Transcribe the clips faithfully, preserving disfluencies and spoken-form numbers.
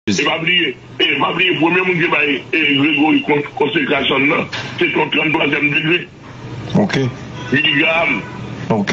E pa bliye, e pa bliye, premye moun ki bay e, Gregory kon- konsekrasyon nan, se yon tranntwazyèm degre. Ok. Billy Graham. Ok.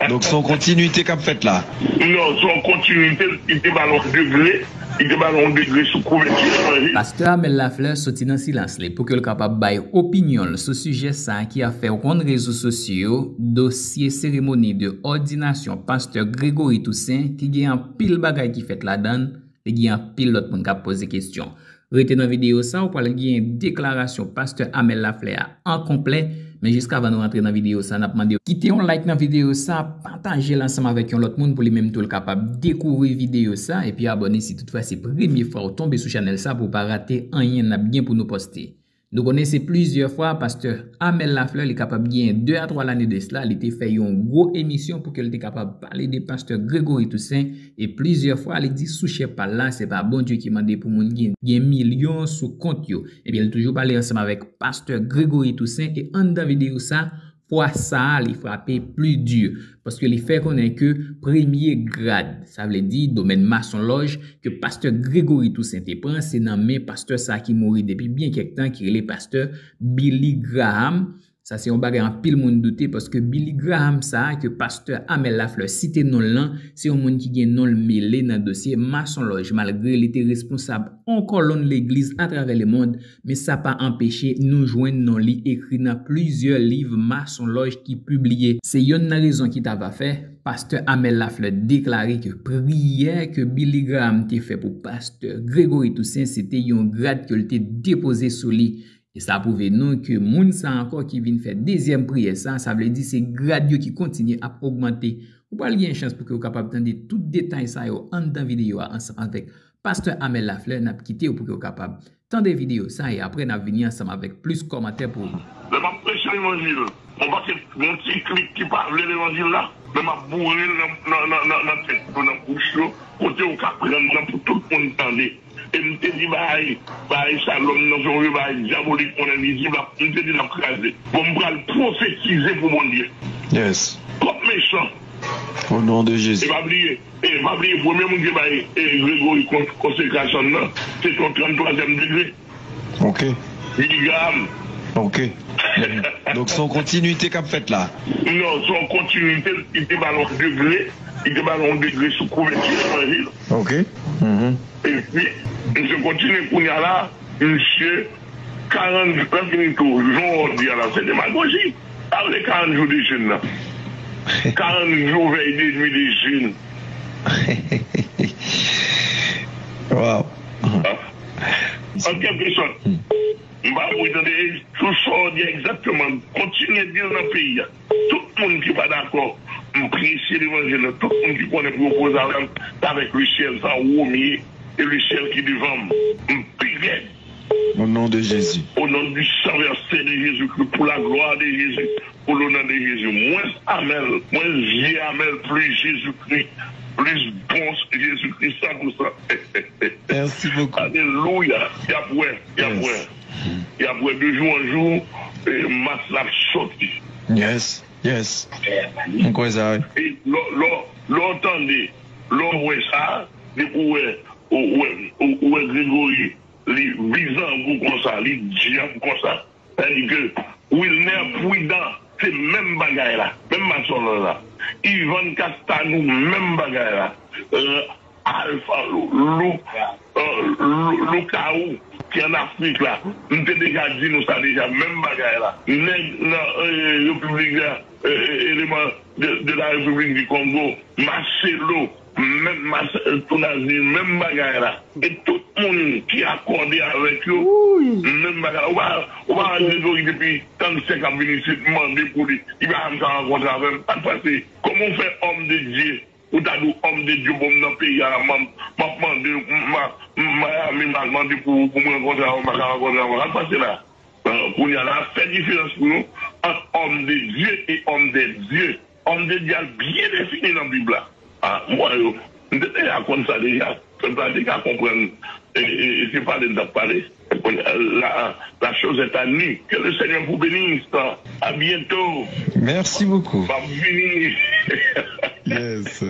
Donk, se yon kontinwite k ap fèt la. Non, se yon kontinite, li te ba l yon degre, li te ba l yon degre sou kouvèti levanjil. Pastè Amel Lafleur soti nan silans li pou ke l kapab bay opinyon l sou sijè sa ki ap fè wonn rezo sosyo yo, dosye seremoni de òdinasyon pastè Gregory Toussaint ki gen anpil bagay ki fèt ladan l, li gen anpil lòt moun k ap poze kesyon. Rete nan videyo sa, ou pral gen deklarasyon pastè Amel Lafleur a an konplè, men jiskavan nou rantre nan videyo sa, n ap mande w kite yon like nan videyo sa, pataje l ansanm avèk yon lòt moun pou li menm tou l kapab dekouvri videyo sa, epi abòne si toutfwa se premye fwa ou tonbe sou chanèl sa pou w pa rate anyen n ap gen pou nou poste. Nou konnen se plizyè fwa pastè Amel Lafleur li kapab gen de a twa lane de sla, li te fè yon gwo emisyon pou ke l te kapab pale de pastè Gregory Toussaint, e plizyè fwa li di sou chè pa l la, se pa Bondye ki mande pou moun gen, gen milyon sou kont yo. Ebyen, li toujou pale ansanm avèk pastè Gregory Toussaint, e anndan videyo sa, fwa sa a, li frape pli di, paske li fè konnen ke premye grad, sa vle di domèn masonlòj, ke pastè Gregory Toussaint te pran, se nan men pastè sa ki mouri depi byen kèk tan, ki rele pastè Billy Graham. Sa se yon bagay anpil moun doute, paske Billy Graham sa a ke pastè Amel Lafleur site non l lan, se yon moun ki gen non l mele nan dosye masonlòj, malgre li te responsab yon kòlonn legliz atravè lemond, men sa pa anpeche nou jwenn non li ekri nan plizyè liv masonlòj ki pibliye. Se yonn nan rezon ki ta va fè pastè Amel Lafleur deklare ke priyè ke Billy Graham te fè pou pastè Gregory Toussaint se te yon grad ke l te depoze sou li. E sa pwouve nou ke moun sa ankò ki vin fè dezyèm priyè sa, sa vle di se grad yo ki kontinye ap ogmante. Ou pral gen chans pou ke w kapab tande tout detay sa yo anndan videyo a ansanm avèk pastè Amel Lafleur. N ap kite w pou ke w kapab tande videyo sa e apre n ap vini ansanm avèk plis kòmantè pou ou. Lè m ap preche levanjil, yon pakèt yon ti klik ki pa vle levanjil la, men m ap boure l nan, nan, nan, nan, nan tèt yo, nan bouch yo, kote yo ka pran nan pou tout moun tande. E m te di bagay, bagay sa lòm nan se yon bagay dyabolik, yon envizib, m te di l ap kraze. Bon, m pral pwofetize pou Bondye. Yes. Kòm mechan. O non de Jezi. E pa bliye, e pa bliye, premye moun ki bay e, Gregory kon- konsekrasyon nan, se yon tranntwazyèm degre. Ok. Billy Graham. Ok. Donk, se yon kontinite k ap fèt la. Non, se yon kontinite, li te ba l yon degre, li te ba l yon degre sou kouvèti levanjil. Ok. Mhm. Epi, misye kontinye kounye a la, misye, karant jou, lè fini tou, jan w di a la, se demagoji. Pa vle karant jou de jèn nan. Karant jou vèy de nwi de jèn. Wow. An kèlkesòt, m pa mouri tande, e tou sa w di a egzakteman, kontinye di l nan peyi a. Tout moun ki pa dakò, m preche levanjil la, tout moun ki konnen pou yo koze avè m, se avèk lesyèl sa ou m ye, e lesyèl ki devan m. M pi rèd. Au nom de Jésus. Au nom du sang versé de Jésus-Christ, pour la gloire de Jésus, pour l'honneur de Jésus. Mwens Amel, mwens vye Amel, plis Jezikri, plis bon Jezikri san pou san. Merci beaucoup. Alelouya. Y ap wè, y ap wè. Y ap wè de jou an jou, eh, mas la ap soti. Yes, yes. M kwè sa, wi. E lò, lò, lò w tande, lò w wè sa, depi w wè, ou wè, ou wè Gregory, li bizango konsa, li dyab konsa. Sètadi ke Wilner Prudent, se menm bagay la, menm masonlòj la. Ivan Castalou, menm bagay la. Euh, Alpha Lou, Lou, euh, Lou, Lou Kaou, ki an Afrik la. M te deja di nou sa deja, menm bagay la. Nèg nan, euh, Repiblik la, euh, euh, eleman de, de la République du Congo, Marcelo, menm Mas- Tounazi, menm bagay la. E tout moun ki akòde avèk yo, menm bagay la. Ou pa, ou pa wè Gregory depi trannsenk ap vin isit mande pou li, li pa janm ka rankontre avè m. Sa k pase? Kòman w fè òm de Dye, ou ta di w òm de Dye, bon, m nan peyi a la, m, m ap mande, m, m, Miami, m al mande pou, pou m rankontre avè w, m pa ka rankontre avè w. Sa k pase la? Kounye a la, fè diferans pou nou ant homme de Dieu e homme des dieux. Homme de Dieu a byen defini nan Bib la. A, m wè yo. M te deja konn sa deja. Pèp la te ka konprann. E, e, e se pale m t ap pale. La, la chose est à nu. Que le Seigneur vous bénisse. À bientôt. Merci beaucoup. M ap vini. Yes.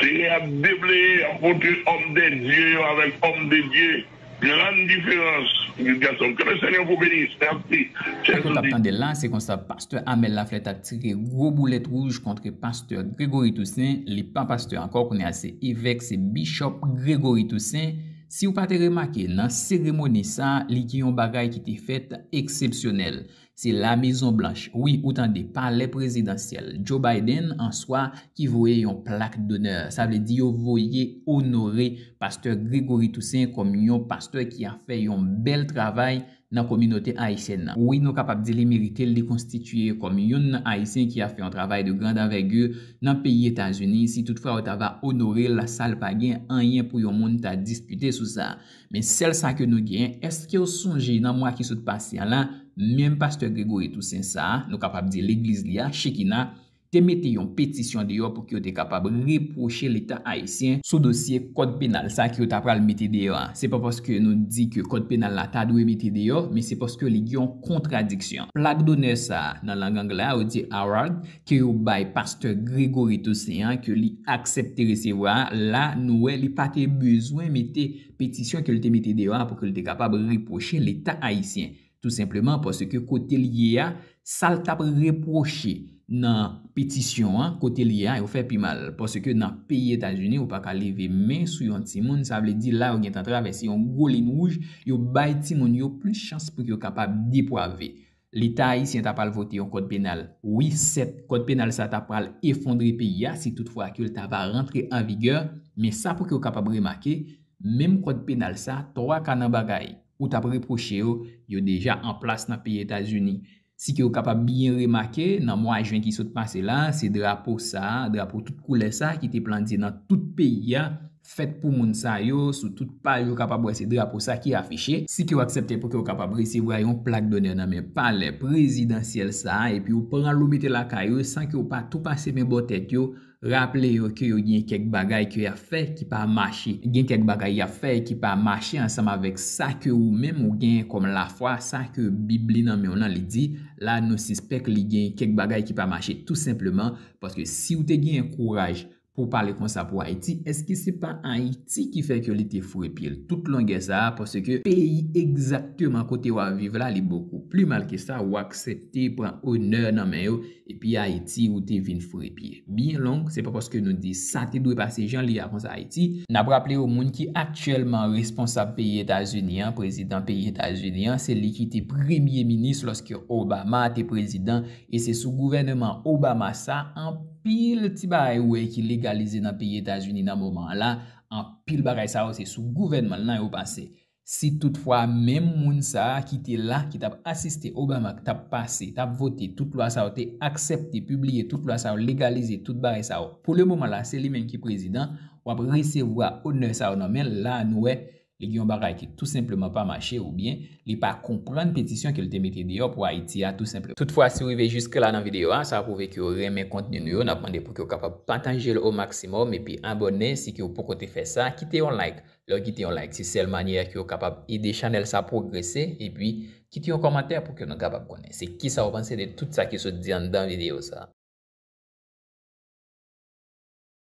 Peyi ap debleye, ap montre òm de Dye yo avèk òm de Dye. Gran diferans. Gason, ke le Senyè pou beni. Mèsi. Sa ke w t ap tande la, se konsa pastè Amel Laflè t ap tire gwo boulèt wouj kont pastè Gregory Toussaint. Li pa pastè ankò, kounye a se evèk, se bishop Gregory Toussaint. Si w pa te remake, nan seremoni sa, li gen yon bagay ki te fèt eksepsyonèl. Se La Mezon Blanch, wi, ou tande, palè prezidansyèl, Joe Biden an swa ki voye yon plak donè. Sa vle di yo voye onore pastè Gregory Toussaint kòm yon pastè ki ap fè yon bèl travay nan kominote ayisyèn nan. Wi, nou kapab di li merite l, li konstitiye kòm youn nan Ayisyen ki ap fè yon travay de grande envergure nan peyi Etazini. Si toutfwa yo ta va onore l, sa l pa gen anyen pou yon moun ta diskite sou sa. Men sèl sa ke nou gen, èske w sonje nan mwa ki sot pase a la, menm pastè Gregory Toussaint sa, nou kapab di legliz li a, Shekinah, te mete yon petisyon deyò pou ke yo te kapab repwoche Leta ayisyen sou dosye kòd penal sa ke yo ta pral mete deyò a. Se pa paske nou di ke kòd penal la ta dwe mete deyò, men se paske li gen yon kontradiksyon. Plak donè sa, nan lang anglè a, yo di award, ke yo bay pastè Gregory Toussaint an, ke li aksepte resevwa a, la, nou wè li pa te bezwen mete petisyon ke l te mete deyò a pou ke l te kapab repwoche Leta ayisyen. Tou senpleman paske kote l ye a, sa l t ap repwoche nan petisyon an, kote l ye a, yo fè pi mal. Paske nan peyi Etazini, ou pa ka leve men sou yon timoun, sa vle di la yo gentan travèse yon gwo liy wouj, yo bay timoun yo plis chans pou yo kapab depwave. Leta ayisyen ta pral vote yon kòd penal. Wi, sèt, kòd penal sa ta pral efondre peyi a si toutfwa ke l ta va rantre an vigè, men sa pou ke w kapab remake, menm kòd penal sa, twa ka nan bagay ou t ap repwoche yo, yo deja an plas nan peyi Etazini. Si ke w kapab byen remake, nan mwa jen ki sot pase la, se drapo sa, drapo tout koulè sa ki te plandye nan tout peyi a, fèt pou moun sa yo, sou tout paj ou kapab wè se drapo sa ki afiche. Si ke w aksepte pou ke w kapab resevwa yon plak donè nan men palè prezidansyèl sa, epi w pran l ou mete lakay ou san ke w pa tou pase men bò tèt yo, raple yo ke yo gen kèk bagay ke y ap fè ki pa mache. Gen kèk bagay y ap fè ki pa mache ansanm avèk sa ke ou menm ou gen kòm lafwa, sa ke Bib li nan men w nan li di. La, nou sispèk li gen kèk bagay ki pa mache tou senpleman, paske si w te gen kouraj pou w pale konsa pou Ayiti, èske se pa Ayiti ki fè ke li te foure pye l tout longè sa a? Paske peyi egzakteman kote w ap viv la, li bokou pli mal ke sa, w aksepte pran onè nan men yo, epi Ayiti ou te vin foure pye. Byen long, se pa paske nou di sa te dwe pase jan li a konsa Ayiti. N ap raple yo, moun ki aktyèlman responsab peyi Etazini an, prezidan peyi Etazini an, se li ki te premye minis lòske Obama te prezidan, e se sou gouvèneman Obama sa, anpil ti bagay ou wè ki legalize nan peyi Etazini nan moman an la, anpil bagay sa yo se sou gouvènman l nan yo pase. Si toutfwa menm moun sa a ki te la, ki t ap asiste Obama, ki t ap pase, t ap vote tout lwa sa yo, te aksepte, pibliye tout lwa sa yo, legalize tout bagay sa yo. Pou le moman la, se li menm ki prezidan, w ap resevwa onè sa yo nan men l, la nou wè, li gen yon bagay ki tou senpleman pa mache oubyen li pa konprann petisyon ke l te mete deyò pou Ayiti a tou senpleman. Toutfwa, si w rive jiske la nan videyo a, sa pwouve ke w renmen kontni nou yo. N ap mande pou ke w kapab pataje l o maksimòm epi abòne si ke w poko te fè sa. Kite yon like. Lè w kite yon like, se sèl manyè ke w kapab ede chanèl sa pwogrese, epi kite yon kòmantè pou ke nou kapab konnen se kisa w panse de tout sa ki sot di anndan videyo sa.